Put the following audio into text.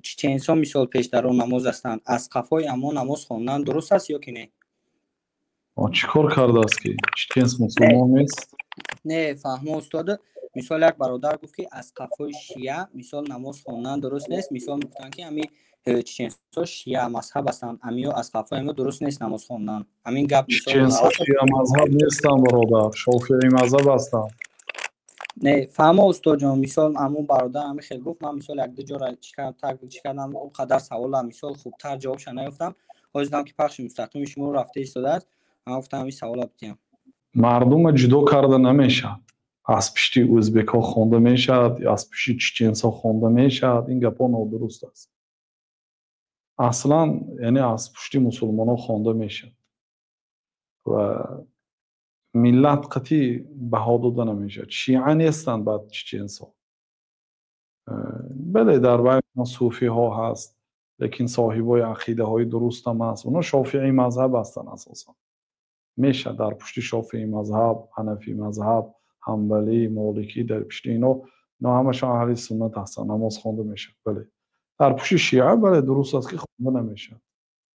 Чеченсо, мисол, пешдаро намоз ҳастанд, аз қафои амо намоз хондан дуруст аст ё ки не? Чӣ кор кардааст, ки чеченс мусулмон нест? Не, фаҳмо, устод. Мисол, як бародар гуфт, ки аз қафои шия, мисол, намоз хондан дуруст нест. Мисол, гуфтанд, ки ами чеченсо шия мазҳаб ҳастанд, амиё аз қафои мо дуруст нест намоз хондан. Ҳамин гап. Чеченсо шия мазҳаб нестанд, бародар, шофиӣ мазҳаб ҳастанд. Не, фаҳмо, устодҷон. Мисол, ҳамун бародар ҳамин хел гуфт. Ман, мисол, якду ҷора чӣ кардам, он қадар савола, мисол, хубтар ҷавобша наёфтам. Ҳозир дидам, ки пахши мустақими шумо рафта истодааст, ман гуфтам, ҳамин савола бидиҳам. Мардума ҷудо карда намешавад. Аз пишти ӯзбекҳо хонда мешавад, аз пишти чеченсҳо хонда мешавад, ин гапҳо нодуруст аст аслан. Яъне аз пушти мусулмонҳо хонда мешавад ва миллат қатъӣ баҳо дода намешавад. Шиа нестанд баъд чеченсҳо. Бале, дар байни суфиҳо ҳаст, лекин соҳибои ақидаҳои дурустам ҳаст. Онҳо шофиӣ мазҳаб ҳастанд асосан. Мешавад дар пушти шофиӣ мазҳаб, ҳанафӣ мазҳаб, ҳанбалӣ, моликӣ, дар пушти ино, ино ҳамашон аҳли суннат ҳастанд, намоз хонда мешавад. Бале, дар пушти шиа, бале, дуруст аст, ки хонда намешавад.